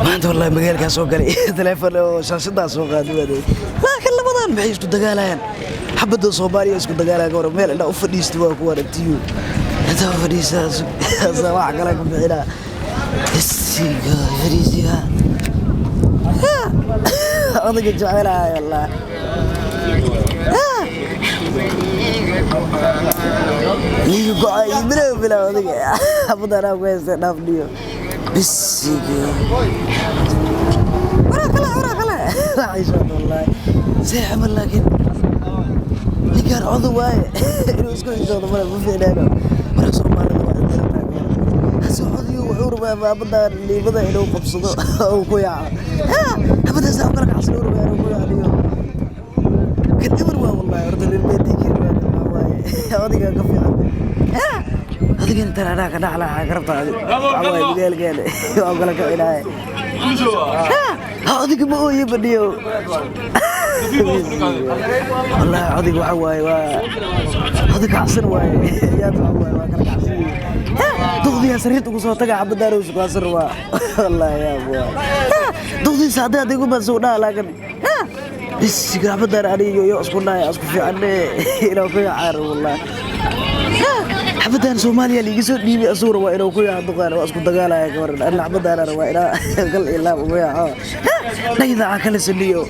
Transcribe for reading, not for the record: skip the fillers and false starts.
Maanta wallahi magaalkaa soo galay, telefoon oo shaashadaa soo qaaday waaday, laakiin labadan maxay isku dagaalayaan? Xabadda Soomaaliya isku dagaalayaan. Ka waran meel indhaa u fadhiista? Waa kuwan intiyu intaa u fadhiista wax kale ku bixinaa isiga fadhiisiga odayga jecelahay wallah. Liiga go'ay bilow bilow odayga xabadda anaa ku haysta dhaafniyo bisiga waraa kale waraa kale waxay wallahi see camal, laakiin ninkaan oday waaye, inuu isku xishoodo male ma fiicnaano. Marka Soomaalida waa in dara taageero hase odayo wuxuu rabaa baabadan liibada inuu qabsado oo ku yaaco xabadaas kala kacsan uu rabaa inuu ku yaacniyo kan eber waa wallahi. Horta reer baadiye waaye, odayga ka fiican adigana taraanaa ka dhaxlaa karabta adi waxaa waaye magaalkeena waa kala kicinaaye. Adiga ma ooye badhiyo wallahi. Adiga waxa waaye waa oday kacsan waaye, yaad waxa waaye waa kala kacsan yihiin. Duqdiyaa sariirta ugu soo taga xabadaan sukaasan rabaa wallahi. Yaab waay duqdiisa hadday adigu baan soo dhaha, laakiin bisiga xabadaan aniga yo isku dhahay isku fiicanne inuu ku yacaaro wallahi. Xabadaan Soomaaliya liiga soo dhiibay, asuu rabaa inuu ku yaaco duqaan, waa isku dagaalaya. Ka waran anna xabadaan rabaa inaa kal ilaab ugu yaaco dhaydaca kala saliyo.